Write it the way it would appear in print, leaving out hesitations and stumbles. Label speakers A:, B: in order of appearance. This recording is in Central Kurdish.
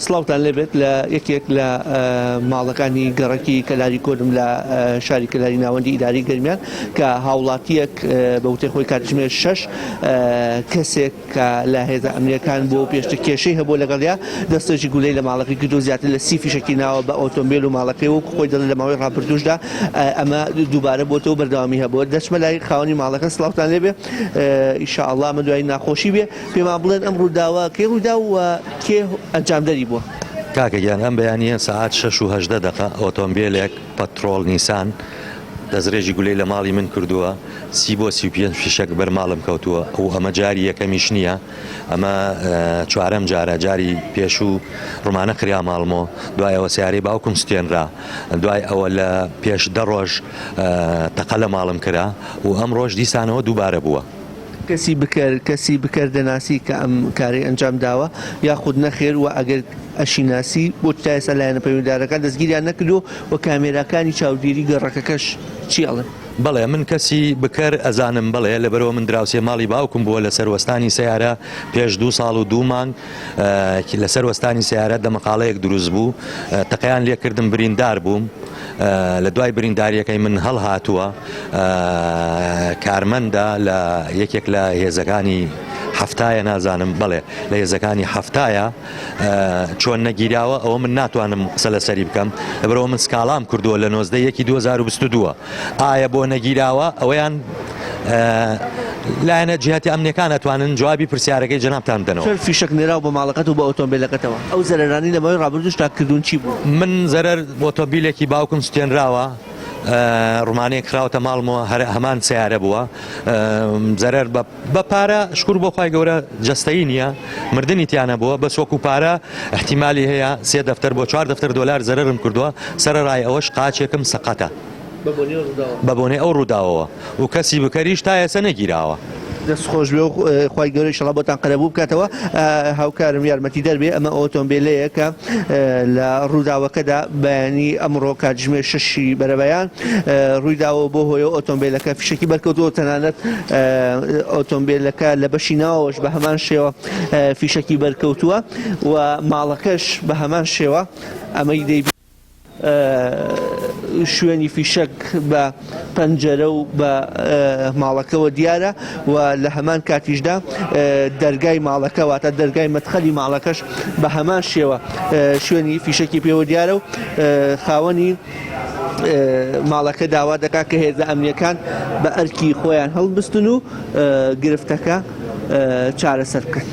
A: سڵاوتان لێبێت لە یەکێک لە ماڵەکانی گەڕەکی کەلاری کۆنم لە شاری کەلاری ناوەندی ئیداری گەرمیان کە هاوڵاتیەک بە وتەی خۆی کاتژمێر شەش کەسێک کە لە هێزە ئەمنیەکان بووە و پێشتر کێشەی هەبووە لەگەڵیا دەستێکی گولەی لە ماڵەکەی کردو زیاتر لە سی فیشەکی ناوە بە ئۆتۆمبیل و ماڵەکەی وەکو خۆی دەڵێت لە ماوەی ڕابردووشدا ئەمە دووبارە بۆتەوە بەردەوامی هەبووە دەچمە لای خاوەنی ماڵەکە سڵاوتان لێبێ ئیشاءاللە ئەمە دوای ناخۆشی بێ پێمان بڵێن ئەم ڕووداوە کەی ڕوویدا و کێ ئەنجامدەری بووە؟
B: کاکە گیان ئەم بەیانییە سەعات شەش و 18 دەقە ئۆتۆمبێلێک پەترۆڵ نیسان دەستڕێژی گولەی لە ماڵی من کردووە سی بۆ 35 فیشەک بەر ماڵم کەوتووە و ئەمە جاری یەکەمیش نییە ئەمە چوارەم جارە جاری پێشوو ڕمانە خریا ماڵمۆ دوای ئەوە سیارەی باوکم سوتێنرا دوای ئەوە لە پێش دە ڕۆژ تەقە لە ماڵم کرا و ئەمڕۆش دیسانەوە دووبارە بووە.
A: کەسی بکەر کەسی بکەر دەناسی کە ئەم کارەی ئەنجام داوە یاخود نەخێر وە ئەگەر ئەشیناسی بۆچ تا ئێستا لایەنە پەیوەندیدارەکان دەستگیریان نەکردووە وە کامێراکانی چاودێری گەڕەکەکەش چی ئەڵێن؟
B: بەڵێ من کەسی بکەر ئەزانم بەڵێ لەبەرئەوە من دراوسێ ماڵی باوکم بووە لەسەر وەستانی سەیارە پێش دوو ساڵ و دوو مانگ لەسەر وەستانی سەیارە دەمەقاڵەیەک دروست بوو تەقەیان لێکردم بریندار بووم لە دوای برینداریەکەی من هەڵهاتووە کارمەندە لە یەکێک لە هێزەکانی حەفتایە نازانم بەڵێ لە هێزەکانی حەفتایە چۆن نەگیراوە ئەوە من ناتوانم قسە لەسەری بکەم لەبەرەوە من سکاڵام کردووە لە 19 یەکی 2022 ئایا بۆ نەگیراوە ئەوەیان لایەنە جیهتی ئەمنیەکان ئەتوانن جوابی پرسیارەکەی جەنابتان بدەنەوە.
A: چەند فیشەک نراو بە ماڵەکەت و بە ئۆتۆمبێلەکەتەوە؟ ئەو زەرەرانەی لە ماوەی ڕابردووشدا کردوون چی بوون؟
B: من زەرەر ئۆتۆمبیلێکی باوکم سوتێنراوە، ڕمانەیەک خراوەتە ماڵمەوە هەر هەمان سەیارە بووە، زەرەر بە پارە شکور بۆ خوای گەورە جەستەیی نییە، مردنی تیا نەبووە، بەس وەکو پارە ئیحتیمالی هەیە سێ دەفتەر بۆ چوار دەفتەر دۆلار زەرەرم کردووە، سەرەڕای ئەوەش قاچێکم سەقەتە. بە بۆنەی ئەو ڕووداوەوە و کەسی بکەریش تا ئێستا نەگیراوە.
A: دەست خۆش بێ و خوای گەورە ئیشەڵا بۆتان قەرەبوو بکاتەوە هاوکارم یارمەتیدەر بێ ئەمە ئۆتۆمبیلەیە کە لە ڕووداوەکەدا بەیانی ئەمڕۆ کاتژمێر شەشی بەرەبەیان ڕوویداوە بۆ هۆیە ئۆتۆمبیلەکە فیشەکی بەرکەوتووە تەنانەت ئۆتۆمبیلەکە لە بەشی ناوەوەش بە هەمان شێوە فیشەکی بەرکەوتووە و ماڵەکەش بە هەمان شێوە ئەمەی دەی شوێنی فیشەک بە پەنجەرە و بە ماڵەکەوە دیارە و لە هەمان کاتیشدا دەرگای ماڵەکە واتە دەرگای مەدخەلی ماڵەکەش بە هەمان شێوە شوێنی فیشەکی پێوە دیارە و خاوەنی ماڵەکە داوا دەکات کە هێزە ئەمنیەکان بە ئەرکی خۆیان هەڵبستن و گرفتەکە چارەسەر بکەن.